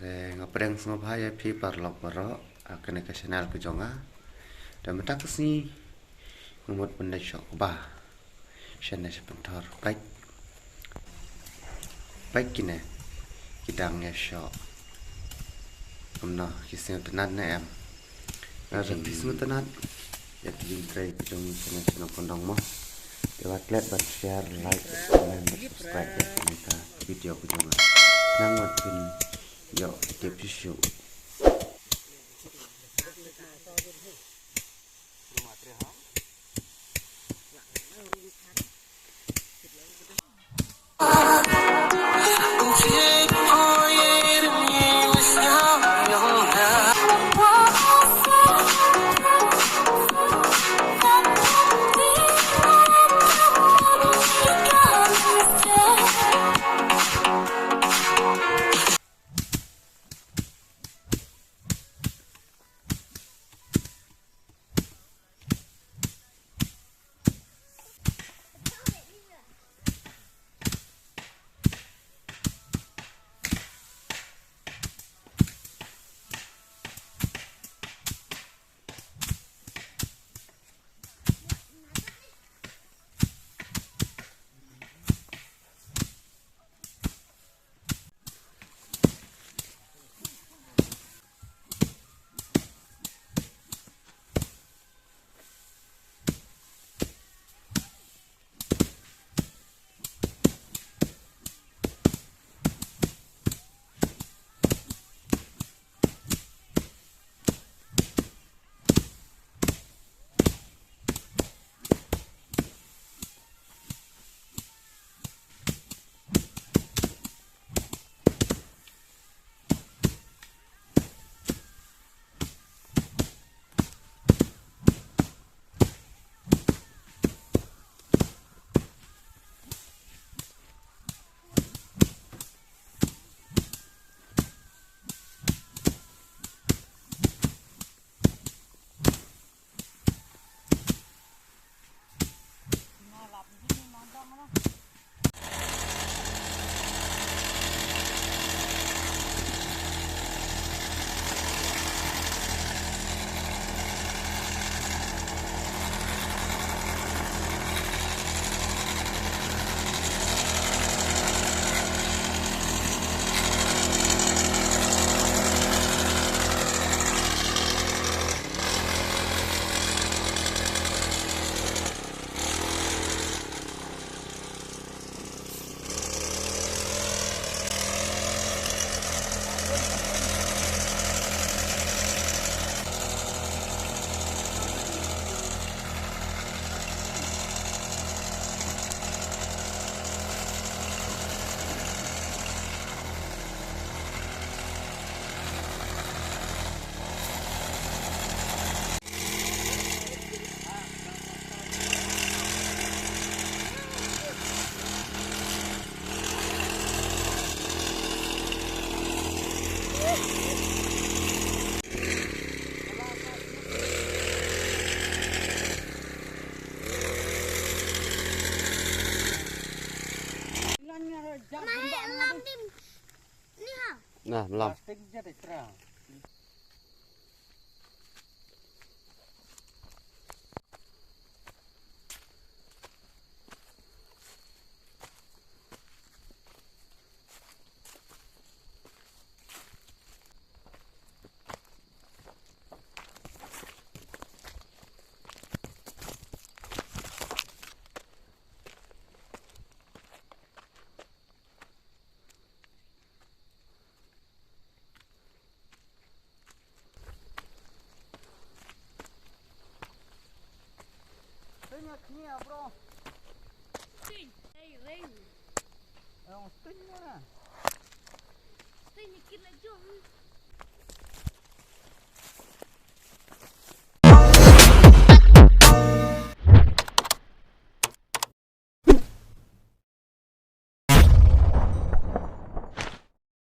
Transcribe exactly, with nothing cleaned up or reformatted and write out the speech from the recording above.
Te nga pdiang sngewbha ïa phi paralok baroh ha kane ka channel ka jong nga. Te mynta ka sngi nga mut ban leit shoh kba. Shane sha Pynthor. Peit. Peit kine ki dang ïa shoh. Kumno, ki sngewtynnat ne em? Lada phi sngewtynnat ïa ki jingtrei ki jong ngi shane sha Nongkyndong mo, te wat klet ban share, like, comment bad subscribe ïa kane ka video ka jong nga. Nang wat phin ïoh tip shuh shuh. Nah, mlam. Sting, bro. Sting. Hey, Ring. Ong sting na. Sting ni kit la jong.